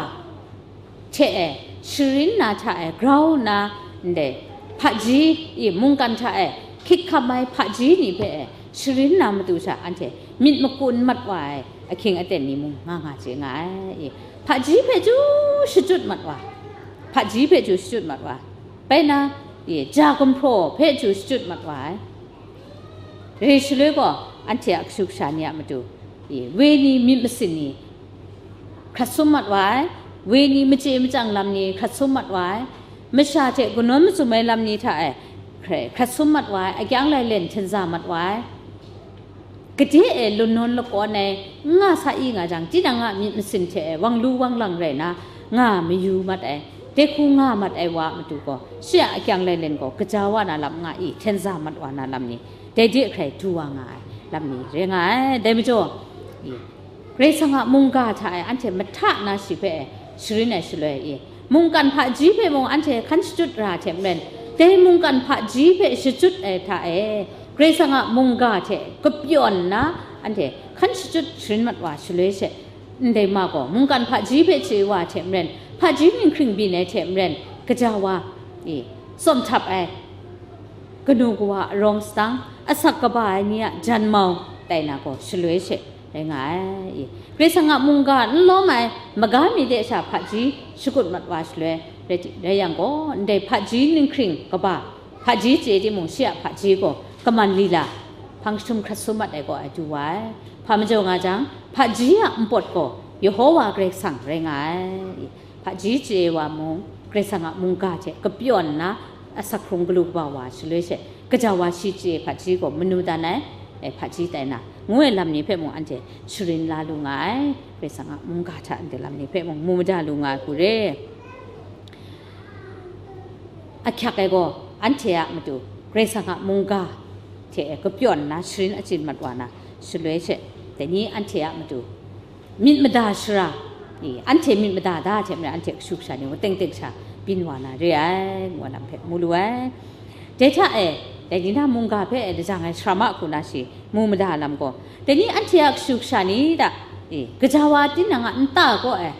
hte e, sharin na hta e grau nna, ndai hpaji, i, mungkan hta e hkyit hkam ai hpaji ni hpe e, sharin na matu sha anhte myit makun mat wa ai ahkying aten ni mung nga nga chye nga ai, i, hpaji hpe chyu shachyut mat wa, hpaji hpe chyu shachyut mat wa, bai na, i, ja gumhpraw hpe chyu shachyut mat wa ai. Re shaloi gaw, anhte a kashu kasha ni a matu, e, woi ni myit masin ni hkrat sum mat wa ai, woi ni machye machyang lam ni hkrat sum mat wa ai, masha hte kanawn mazum ai lam ni hta e hkra-, hkrat sum mat wa ai, akyang lailen htenza mat wa ai, gade e lun nawn lakawn ai n nga sa i nga jang, tinang a myit masin hte e wang lu wang lang rai na, nga mayu mat ai, dai hku nga mat ai wa a matu gaw, shi a akyang lailen gaw gaja wa na lam nga i, htenza mat wa na lam ni, dai de hkrai du wa nga ai lam ni rai nga ai. Dai majaw, i, Karai Kasang a mungga hta e anhte mahta na shi hpe sharin ai shaloi, i, mungkan hpaji hpe mung anhte hkan shachyut ra hte maren, dai mungkan hpaji hpe shachyut ai hta e, Karai Kasang a mungga hte kapyawn nna anhte hkan shachyut sharin mat wa shaloi she, ndai ma gaw mungkan hpaji hpe chye wa hte maren, hpaji ninghkring byin ai hte maren, gaja wa, i, tsawm htap ai, kanu kawa a arawng sadang, asak kaba ai ni a janmau tai na gaw shaloi she rai nga ai, i. Karai Kasang a mungga n lawm ai maga mi de sha hpaji shakut mat wa shaloi, rai ti-, rai yang gaw, ndai hpaji ninghkring kaba, hpaji chye timung, shi a hpaji gaw kaman lila, hpang jahtum hkrat sum mat ai gaw ai du wa ai. Hpa majaw nga jang, hpaji a npawt gaw Yehowa Karai Kasang rai nga ai, i. Hpaji chye wa mung, Karai Kasang a mungga hte kapyawn nna, asak hkrung galu kaba wa shaloi she, gaja wa shi chye hpaji gaw manu dan ai, e, hpaji tai na, ngu ai lam ni hpe mung anhte sharin la lu nga ai, Karai Kasang a mungga hta ndai lam ni hpe mung mu mada lu nga ai hku re. Ahkyak ai gaw, anhte a matu, Karai Kasang a mungga hte e kapyawn nna sharin achyin mat wa na, shaloi she, dai ni anhte a matu, myit mada shara, i, anhte myit mada da hte maren anhte kashu kasha ni mung teng teng sha byin wa na re ai, ngu ai lam hpe mu lu ai. Dai hta e, dai ni na mungga hpe e lajang ai sara ma hku na shi mu mada lam gaw, dai ni anhte a kashu kasha ni da, i, gaja wa tinang a nta kaw e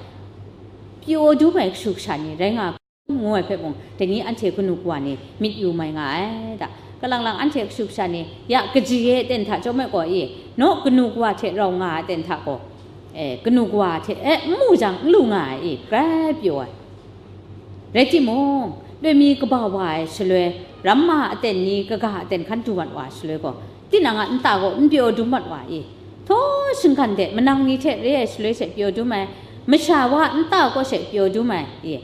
pyaw dum ai kashu kasha ni rai nga, ngu ai hpe mung, dai ni anhte kanu kawa ni myit yu mai nga ai da. Kalang lang anhte kashu kasha ni ya kaji ai aten hta chyawm ai gaw, i, naw kanu kawa hte rau nga ai aten hta gaw, e, kanu kawa hte e n mu jang n lu nga ai, i, grai pyaw ai. Rai timung, loi mi kaba wa ai shaloi, ramma aten ni kaga aten hkan du mat wa ai shaloi gaw, tinang a nta gaw n pyaw dum mat wa, i, htaw shinggan de manang ni hte re ai shaloi she pyaw dum ai, masha wa a nta gaw she pyaw dum ai, i,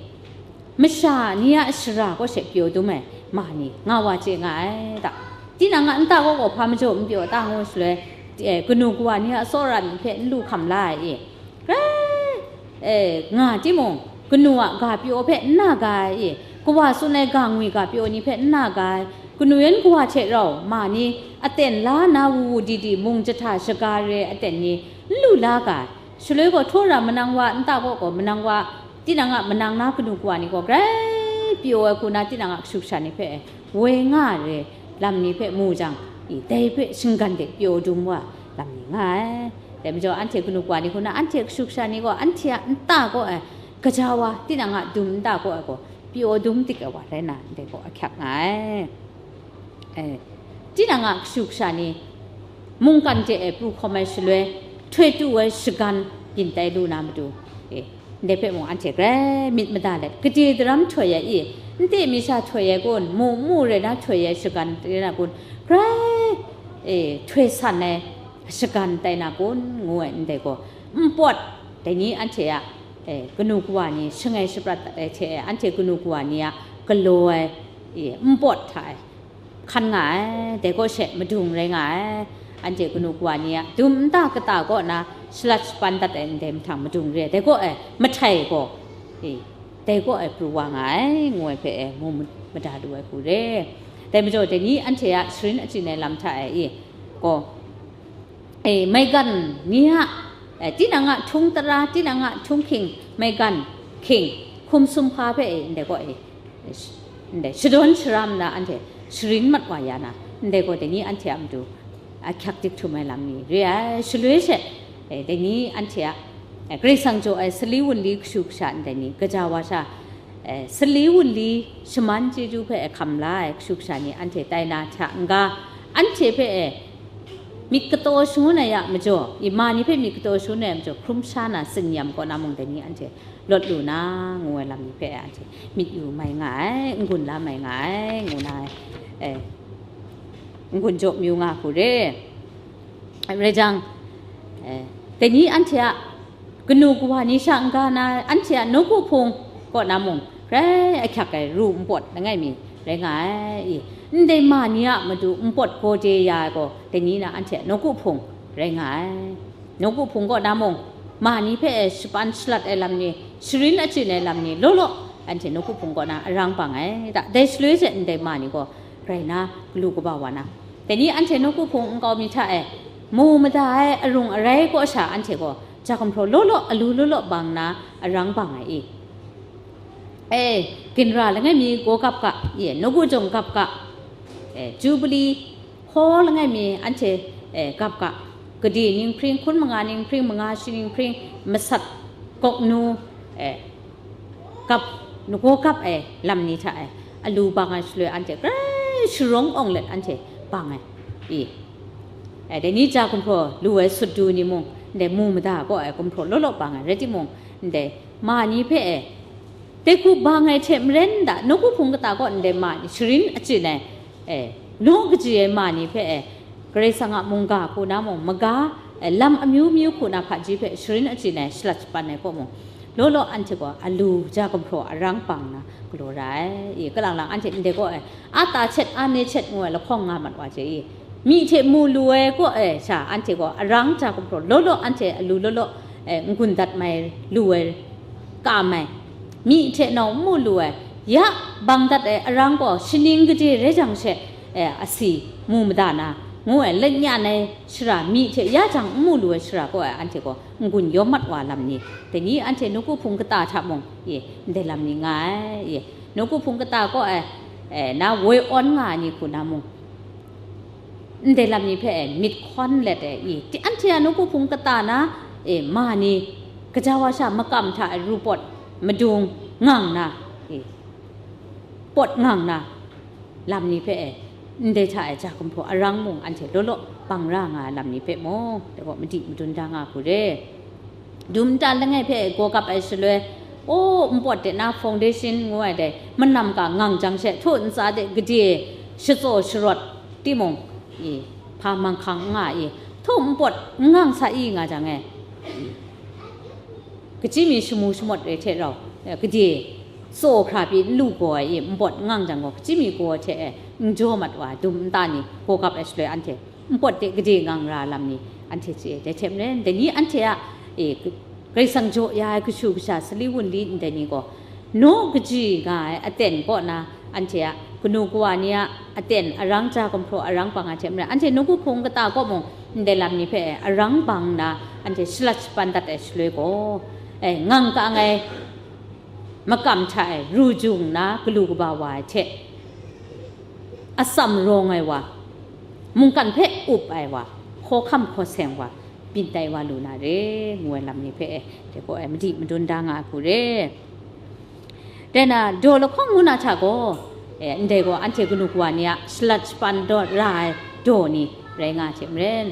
masha ni a shara kaw she pyaw dum ai ma ni nga wa chye nga ai da. Tinang a nta kaw gaw hpa majaw n pyaw ta ngu shaloi, e, kanu kawa ni a tsawra myit hpe n lu hkam la ai i, grai, e, nga timung, kanu a ga pyaw hpe n na ga ai i, kawa tsun ai ga ngwi ga pyaw ni hpe n na ga ai, kanu yan kawa hte rau ma ni aten la na wu wu di di mung jahta shaga re ai aten ni n lu la ga ai. Shaloi gaw, htawra manang wa nta kaw gaw, manang wa, tinang a manang na kanu kawa ni gaw grai pyaw ai hku na, tinang a kashu kasha ni hpe woi nga ai lam ni hpe mu jang, i, dai hpe shinggan de pyaw dum wa lam ni nga ai. Dai majaw, anhte kanu kawa ni hku na, anhte kashu kasha ni gaw, anhte a nta kaw ai gaja wa, tinang a dum nta kaw ai gaw, pyaw dum dik ai wa rai na, ndai gaw ahkyak nga ai. E, tinang a kashu kasha ni mungkan hte e pru hkawm ai shaloi, htoi tu ai shagan byin tai lu na matu, e, ndai hpe mung anhte grai myit mada let, gade daram htoi ai i, nte mi sha htoi ai kun, mu mu rai na htoi ai shagan rai na kun, grai, e, htoi san ai shagan tai na kun, ngu ai ndai gaw, npawt, dai ni anhte a, e, kanu kawa ni shangai shaprat dat ai hte e, anhte kanu kawa ni a galaw ai, e, npawt hta e, hkan nga ai, dai kaw she madung rai nga ai. Anhte kanu kawa ni a dum nta kata kaw na shalat shapan dat ai ndai mahtang madung re ai, dai kaw e mahtai gaw, e, dai kaw e pru wa nga ai, ngu ai hpe e mu mada lu ai hku re. Dai majaw, dai ni anhte a sharin achyin ai lam hta e, e, gaw, e, maigan ni a, e, tinang a htung tara, tinang a htung hking, maigan hking, hkum sumhpa hpe, e, ndai gaw, e, ndai shadawn sharam na anhte sharin mat wa ya na, ndai gaw dai ni anhte a matu ahkyak dik htum ai lam ni re ai. Shaloi she, e, dai ni anhte a, e, Karai Kasang jaw ai sali wunli kashu kasha ndai ni, gaja wa sha, e, sali wunli shaman chyeju hpe e hkam la ai kashu kasha ni anhte tai na hta n-ga, anhte hpe e myit kataw shangun ai a majaw, i ma ni hpe myit kataw shangun ai a majaw, hkrum sha na tsin-yam kaw na mung dai ni anhte lawt lu na, ngu ai lam ni hpe anhte myit yu mai nga ai, n-gun la mai nga ai, ngu na ai, e, n-gun jaw mayu nga hku re. Rai jang, e, dai ni anhte a kanu kawa ni sha n-ga na, anhte a nawku hpung kaw na mung, grai ahkyak ai ru npawt langai mi rai nga ai. I, ndai ma ni a matu npawt gaw de ya ai gaw, dai ni na anhte a nawku hpung rai nga ai. Nawku hpung kaw na mung, ma ni hpe e shapan shalat ai lam ni, sharin achyin ai lam ni, law law, anhte nawku hpung kaw na arang bang ai ta, dai shaloi she ndai ma ni gaw rai na, galu kaba wa na, dai ni anhte nawku hpung nkau mi hta e mu mada ai arung arai kaw sha anhte gaw, ja gumhpraw law law, alu law law bang na arang bang ai i. E, ginra langai mi gaw gap ga, e, nawku jawng gap ga, e, Jubili hkaw langai mi anhte, e, gap ga, gade ninghpring, hkun manga ninghpring, manga shi ninghpring, masat, gawknu, e, gap, nagaw gap ai lam ni hta e, alu bang ai shaloi anhte grai sharawng awng let anhte bang ai, i. E, dai ni ja gumhpraw lu ai sut du ni mung, ndai mu mada kaw ai gumhpraw law law bang ai, rai timung, ndai ma ni hpe e, dai hku bang ai hte maren da, nawku hpung kata kaw ndai ma ni sharin achyin ai, e, naw kaji ai ma ni hpe e, Karai Kasang a mungga hku na mung, maga, e, lam amyu myu hku na hpaji hpe sharin achyin ai, shalat shapan ai kaw mung, law law anhte gaw alu ja gumhpraw arang bang na galaw ra ai. I, kalang lang anhte ndai kaw e, a ta chet, a ne chet ngu ai lahkawng nga mat wa je i. Myi hte mu lu ai kaw e sha, anhte gaw arang ja gumhpraw law law, anhte alu law law, e, n-gun dat mai lu ai, kam ai, myi hte nau n mu lu ai, ya bang dat ai arang gaw shaning gade rai jang she, e, asi mu mada na, ngu ai, lanyan ai shara, myi hte ya jang n mu lu ai shara kaw e, anhte gaw n-gun yawm mat wa lam ni, dai ni anhte nawku hpung kata hta mung, e, ndai lam ni nga ai, e, nawku hpung kata kaw e, e, na woi awn nga ai ni hku na mung, ndai lam ni hpe e myit hkawn let e, i, ti, anhte a nawku hpung kata na, e, ma ni, gaja wa sha makam hta e ru pawt madung ngang na, e, pawt ngang na lam ni hpe e, ndai hta e ja gumhpraw arang mung anhte law law bang ra nga ai lam ni hpe mung, dai gaw madi madun da nga hku re. Dum nta langai hpe gaw gap ai shaloi, o, npawt de na foundation ngu ai dai, manam ga ngang jang she, htu ntsa de gade shatsaw sharawt timung, i, hpa manghkang n nga i, htu npawt n ngang sa i nga jang e, i, kachyi mi shamu shamawt re hte rau, e, gade tsaw hkra pyi n lu gaw ai i, npawt n ngang jang gaw, hkachyi mi gaw hte e, n jaw mat wa ai dum nta ni, gaw gap ai shaloi anhte npawt de gade ngang ra lam ni, anhte chye ai. Dai hte maren, dai ni anhte a, e, Karai Kasang jaw ya ai kashu kasha, sali wunli ndai ni gaw, naw kaji nga ai aten kaw na, anhte a kanu kawa ni a aten arang ja gumhpraw arang bang ai hte maren, anhte nawku hpung kata kaw mung ndai lam ni hpe arang bang nna, anhte shalat shapan dat ai shaloi gaw, e, ngang ka ai makam hta e ru jung nna galu kaba wa ai hte, atsam rawng ai wa, mungkan hpe up ai wa, hkawhkam hkaw seng wa, byin tai wa lu na re, ngu ai lam ni hpe e, dai gaw e madi madun da nga ai hku re. Dai na, daw lahkawng ngu na hta gaw, e, ndai gaw anhte kanu kawa ni a shalat shapan daw ra ai daw ni rai nga ai hte maren,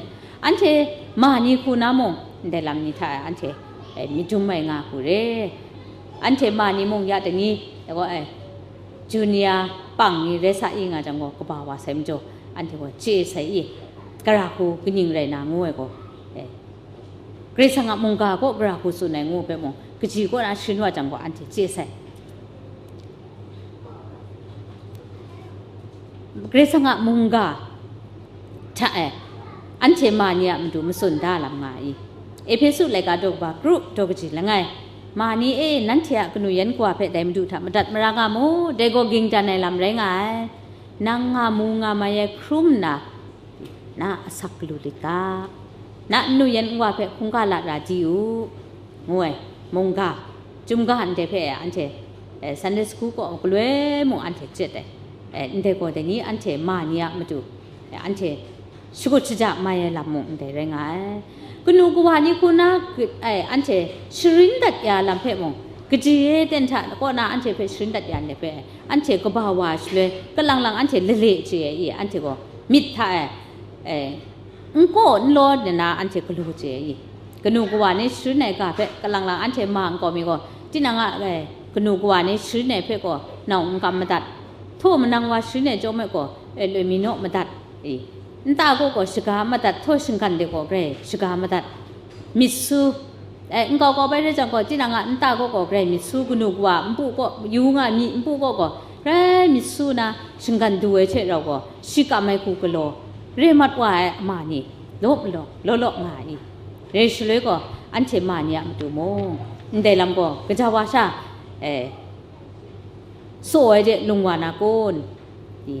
anhte ma ni hku na mung, ndai lam ni hta e anhte, e, myit dum ai nga hku re. Anhte ma ni mung ya dai ni, dai gaw, e, junior pang ni rai sa i nga jang gaw, kaba wa sai majaw, anhte gaw chye sai i, gara hku kaning rai na ngu ai gaw, e, Karai Kasang a mungga kaw gara hku tsun ai ngu hpe mung, kaji kaw na sharin wa jang gaw, anhte chye sai. Karai Kasang a mungga hta e, anhte ma ni a matu matsun da lam nga ai. Ehpesu laika daw kaba kru daw kaji langai, ma ni e, nanhte a kanu yan kawa hpe dai Madu hta madat mara nga mu, dai gaw ging dan ai lam rai nga ai. Nang nga mu nga mai ai hkrum nna, na asak galu lit ga, na nnu yan nwa hpe hkungga lat ra di u, ngu ai, mungga, chyum ga ndai hpe anhte, eh, Sunday school kaw galoi mung anhte chyet ai. Eh, ndai gaw dai ni anhte ma ni a matu, eh, anhte shakut shaja mai ai lam mung ndai rai nga ai. Kanu kawa ni hku na, eh, anhte sharin dat ya lam hpe mung, kaji e ten hta kaw na anhte hpe sharin dat ya ndai hpe, anhte kaba wa shaloi, kalang lang anhte lale chye ai i, anhte gaw myit hta e, eh, n kaw n law nna anhte galaw chye ai i, kanu kawa ni sharin ai ga hpe kalang lang anhte ma n kaw mi gaw, tinang a, eh, kanu kawa ni sharin ai hpe gaw nau n kam madat, htaw manang wa sharin ai chyawm e gaw, eh, loi mi naw madat i, nta gaw gaw shaga madat, htaw shinggan de gaw grai shaga madat, myit su, eh, nkau kau bai rai jang gaw, tinang a nta gaw gaw grai myit su, kanu kawa npu kaw, yu nga mi npu kaw gaw, grai myit su na shinggan du ai hte rau gaw, shi kam ai hku galaw, re mat wa ai ama ni, law malawng, law law nga ai i, rai shaloi gaw, anhte ma ni a matu mung, ndai lam gaw, gaja wa sha, eh, tsaw ai de lung wa na kun?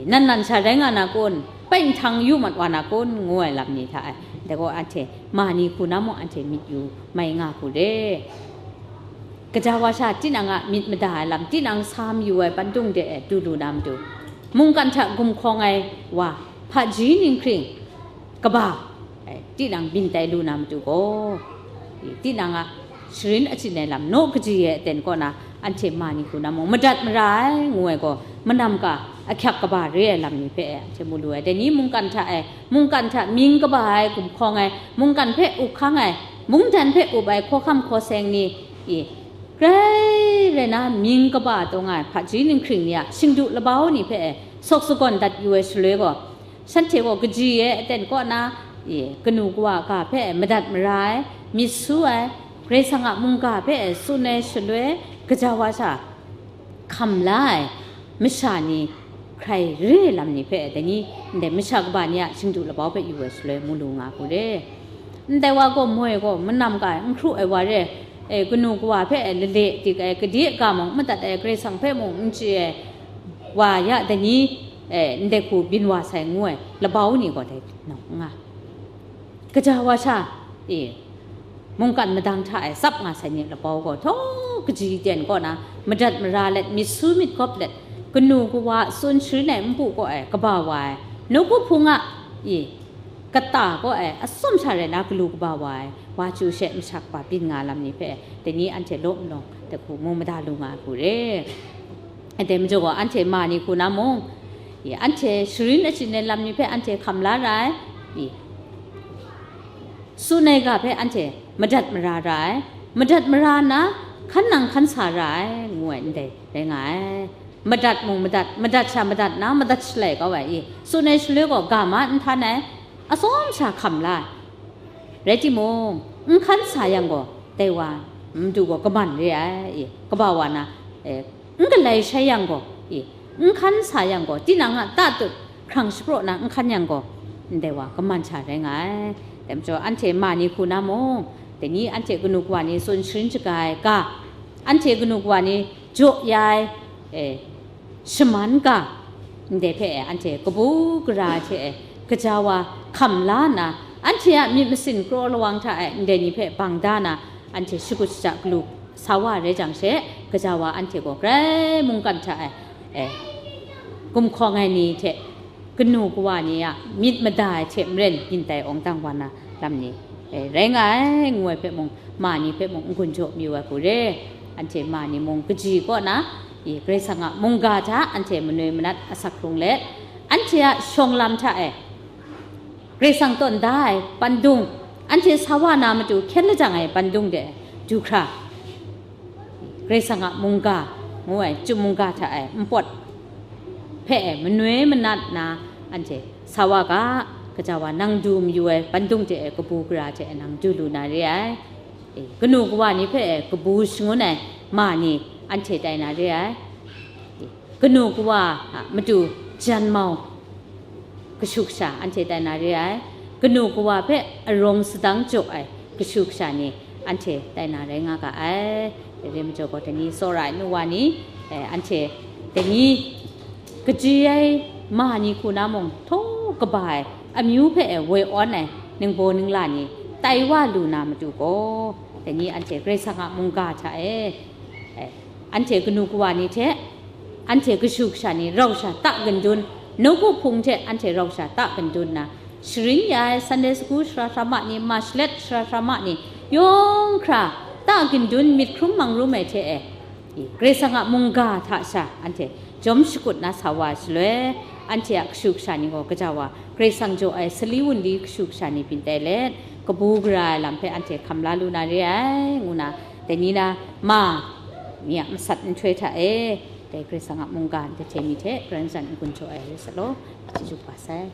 Nan nan sha rai nga na kun? Pai nhtang yu mat wa na kun? Ngu ai lam ni hta e, dai gaw anhte ma ni hku na mung anhte myit yu mai nga hku re. Gaja wa sha tinang a myit mada ai lam, tinang sa mayu ai pandung de e du lu na matu, mungkan hta gumhkawng ai wa, hpaji ninghkring, kaba, eh, tinang byin tai lu na matu gaw, eh, tinang a sharin achyin ai lam naw kaji ai aten kaw na, anhte ma ni hku na mung madat mara ai, ngu ai gaw, manam ka ahkyak kaba re ai lam ni hpe, eh, anhte mu lu ai. Dai ni mungkan hta e, mungkan hta mying kaba ai, gumhkawng ai, mungkan hpe up hkang ai, mungdan hpe up ai, hkawhkam hkaw seng ni, i, grai rai na mying kaba taw nga ai hpaji ninghkring ni a shingdu labau ni hpe, eh, sawk sagawn dat yu ai shaloi gaw, shanhte gaw kaji ai aten kaw na, e, kanu kawa ga hpe madat mara ai, myit su ai, Karai Kasang a mungga hpe tsun ai shaloi, gaja wa sha hkam la ai masha ni hkrai re ai lam ni hpe, dai ni ndai masha kaba ni a shingdu labau hpe yu ai shaloi mu lu nga hku re. Ndai wa gaw moi gaw manam ka ai, n hkru ai wa re, e, kanu kawa hpe lale dik ai, gade ga mung madat ai, Karai Kasang hpe mung n chye ai wa ya dai ni, e, ndai hku byin wa sai ngu ai labau ni gaw dai nau n nga. Gaja wa sha, e, mungkan madang hta e tsap nga sai ni labau gaw, htaw kaji ten kaw na madat mara let, myit su myit gawp let, kanu kawa tsun sharin ai npu kaw e kaba wa ai, nawku hpung a, e, kata kaw e atsawm sha rai na galu kaba wa ai, wa chyu she masha kaba byin nga lam ni hpe, dai ni anhte law malawng dai hku mu mada lu nga ai hku re. Dai majaw gaw, anhte ma ni hku na mung, i, anhte sharin achyin ai lam ni hpe anhte hkam la ra ai, i, tsun ai ga hpe anhte madat mara ra ai, madat mara nna, hkan nang hkan sa ra ai, ngu ai ndai rai nga ai. Madat mung madat, madat sha madat na, madat shalai kau ai, i, tsun ai shaloi gaw, ga ma n htan ai, atsawm sha hkam la ai. Rai timung, n hkan sa yang gaw, dai wa madu gaw kaman re ai, i, kaba wa na, e, N galai shai yang gaw, i, n hkan sa yang gaw, tinang a tatut hkrang shapraw na n hkan yang gaw, ndai wa kaman sha rai nga ai. Dai majaw, anhte ma ni hku na mung, dai ni anhte kanu kawa ni tsun sharin shaga ai ga, anhte kanu kawa ni jaw ya ai, e, shaman ga, ndai hpe e, anhte kabu gara hte e, gaja wa hkam la nna, anhte a myit masin kraw lawang hta e, ndai ni hpe bang da na, anhte shakut shaja galu sa wa rai jang she, gaja wa anhte gaw grai mungkan hta e, e, gumhkawng ai ni hte kanu kawa ni a myit mada ai hte maren byin tai awng dang wa na lam ni, e, rai nga ai, ngu ai hpe mung, ma ni hpe mung n-gun jaw mayu ai hku re. Anhte ma ni mung kaji kaw na, i, Karai Kasang a mungga hta anhte manoi manat asak hkrung let, anhte a shawng lam hta e, Karai Kasang tawn da ai pandung, anhte sa wa na matu hkyen lajang ai pandung de du hkra, Karai Kasang a mungga ngu ai, chyum mungga hta e npawt hpe e manoi manat na, anhte sa wa ga, gaja wa nang du mayu ai pandung de e kabu gara hte e nang du lu na re ai. E, kanu kawa ni hpe e kabu shangun ai ma ni anhte tai na re ai. E, kanu kawa a matu jan mau kashu kasha anhte tai na re ai. Kanu kawa hpe arawng sadang jaw ai kashu kasha ni anhte tai na rai nga ga ai. Dai re majaw gaw, dai ni tsawra ai nu wa ni, e, anhte dai ni kaji ai ma ni hku na mung, htaw kaba ai amyu hpe e woi awn ai ningbaw ningla ni tai wa lu na matu gaw, dai ni anhte Karai Kasang a mungga hta e, e, anhte kanu kawa ni hte, anhte kashu kasha ni rau sha ta gindun, nawku hpung hte anhte rau sha ta gindun na, sharin ya ai Sunday school sara sara ma ni, ma shalet sara sara ma ni, yawng hkra ta gindun myit hkrum mang rum ai hte e, i, Karai Kasang a mungga hta sha anhte jawm shakut na sa wa ai shaloi, anhte a kashu kasha ni gaw gaja wa Karai Kasang jaw ai sali wunli kashu kasha ni byin tai let, kabu gara ai lam hpe anhte hkam la lu na re ai, ngu na, dai ni na ma ni a masat nhtoi hta e, dai Karai Kasang a mungga nhtoi mi hte, Karai Kasang n-gun jaw ai rai sa law, chyeju kaba sai.